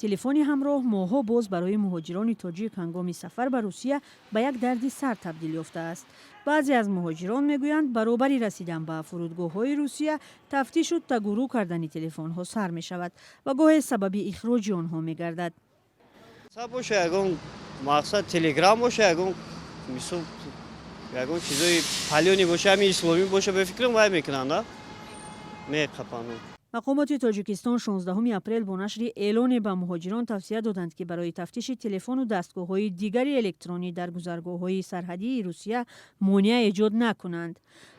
Телефони ҳамроҳ моҳҳо боз барои муҳоҷирони тоҷик ҳангоми сафар ба Русия ба як дарди сар табдил ёфтааст. Баъзе аз муҳоҷирон мегӯянд, баробари расидан ба фурудгоҳҳои Русия тафтишу тагурӯ кардани телефонҳо сар мешавад ва гоҳе сабаби ихроҷи онҳо мегардад. Боша, ягон мақсад, Телеграм боша, ягон мисол, ягон чизои палёный боша, ҳами исломӣ боша, ба фикрам, вай мекунанд, меқапанд. Мақомоти Тоҷикистон 16 апрел бо нашри эълоне ба муҳоҷирон тавсия доданд, ки барои тафтиши телефону дастгоҳҳои дигари электронӣ дар гузаргоҳҳои сарҳадии Русия монеа эҷод накунанд.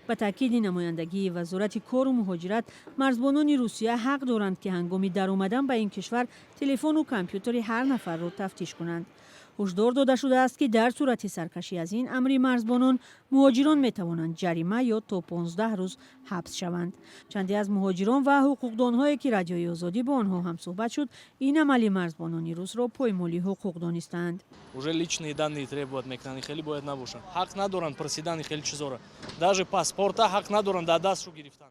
Ба таъкиди намояндагии Вазорати кору муҳоҷират, марзбонони Русия ҳақ доранд, ки ҳангоми даромадан ба ин кишвар телефону компютери ҳар нафарро тафтиш кунанд. Ҳушдор дода шудааст, ки дар сурати саркашӣ аз ин амри марзбонон муҳоҷирон метавонанд ҷарима ё то 15 рӯз ҳабс шаванд. Чанде аз муҳоҷирон ва ҳуқуқдонҳое, ки Радиои Озодӣ бо онҳо ҳамсӯҳбат шуд, ин амали марзбонони русро поймоли ҳуқуқ донистаанд. Уже личные данные требовать мекунанд, хеле бояд набошанд. Ҳақ надоранд пурсидани хеле чизоро, даже паспорта ҳақ надоранд дар дастшу гирифтан.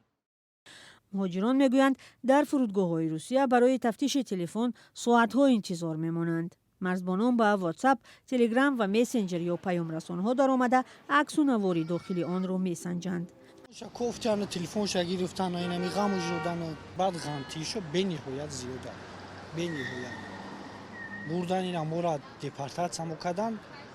Муҳоҷирон мегӯянд, дар фурудгоҳҳои Русия барои тафтиши телефон соатҳо интизор мемонанд. Марзбонон ба Ватсап, Телеграм ва мессенҷер ё паёмрасонҳо даромада, аксу навори дохили онро месанҷанд. Кофтяну телефонша гирифтану инами ғаму жодану баъд ғамтишо бениҳоят зиёда, бениҳоят. Бурдан ина мора депортатсия мекардан,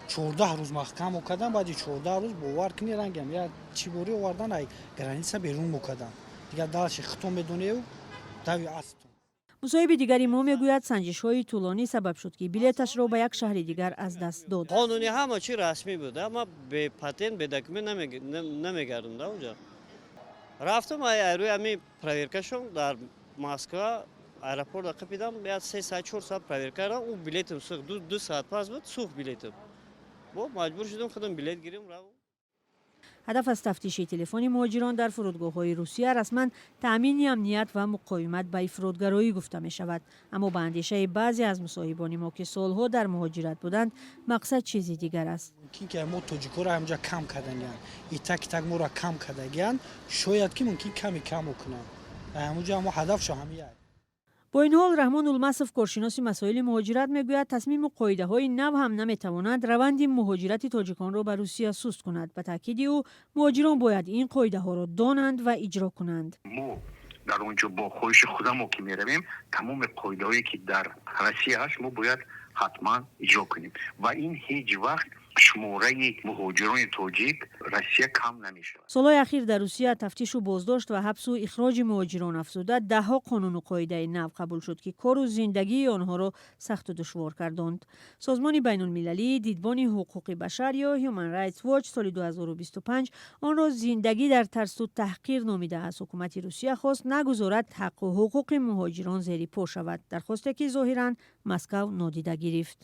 14 рӯз маҳкам мекардан. Баъди 14 рӯз, бовар кунӣ, рангам я чӣ борӣ овардан, ай граница берун мекардан. Дигар дальше хитон медонею дави астон. Мусоҳиби дигари мо мегӯяд, санҷишҳои тӯлонӣ сабаб шуд, ки билеташро ба як шаҳри дигар аз даст дод. Қонуни ҳама чи расмӣ буд. Ма бе патент, бе документ намегардам. Да онҷа рафтам, рӯи ҳами проверкашон дар Москва аэропорт қапидам, як 3 саат, 4 саат проверка кардам, ӯ билетам сӯхт. 2 саат пас буд, сӯхт билетам. Бо маҷбур шудам худам билет гирим, равам. Ҳадаф аз тафтиши телефони муҳоҷирон дар фурудгоҳҳои Русия расман таъмини амният ва муқовимат ба ифротгароӣ гуфта мешавад. Аммо ба андешаи баъзе аз мусоҳибони мо, ки солҳо дар муҳоҷират буданд, мақсад чизи дигар аст. Мумкин ки мо тоҷикоро ҳамҷа кам кардагиянд, итак итак моро кам кардагиянд. Шояд ки мумкин ками камо кунанд ҳамуҷа, мо ҳадафшо ҳамия. Бо ин ҳол, Раҳмон Улмасов, коршиноси масоили муҳоҷират, мегӯяд, тасмиму қоидаҳои нав ҳам наметавонад раванди муҳоҷирати тоҷиконро ба Русия суст кунад. Ба таъкиди ӯ, муҳоҷирон бояд ин қоидаҳоро донанд ва иҷро кунанд. Мо дар он ҷо бо хоҳиши худамо ки меравем, тамоми қоидаҳое, ки дар Россия ҳаст, мо бояд ҳатман иҷро кунем ва ин ҳеҷ вақт шумораи муҳоҷирони тоҷик Россия кам намешавад. Солҳои ахир дар Русия тафтишу боздошт ва ҳабсу ихроҷи муҳоҷирон афзуда, даҳҳо қонуну қоидаи нав қабул шуд, ки кору зиндагии онҳоро сахту душвор гардонд. Созмони байнулмилалии дидбони ҳуқуқи башар ё Human Rights Watch соли 2025 онро зиндагӣ дар тарсу таҳқир номида, аз ҳукумати Русия хост, нагузорад ҳаққу ҳуқуқи муҳоҷирон зери по шавад, дархосте, ки зоҳиран Москав нодида гирифт.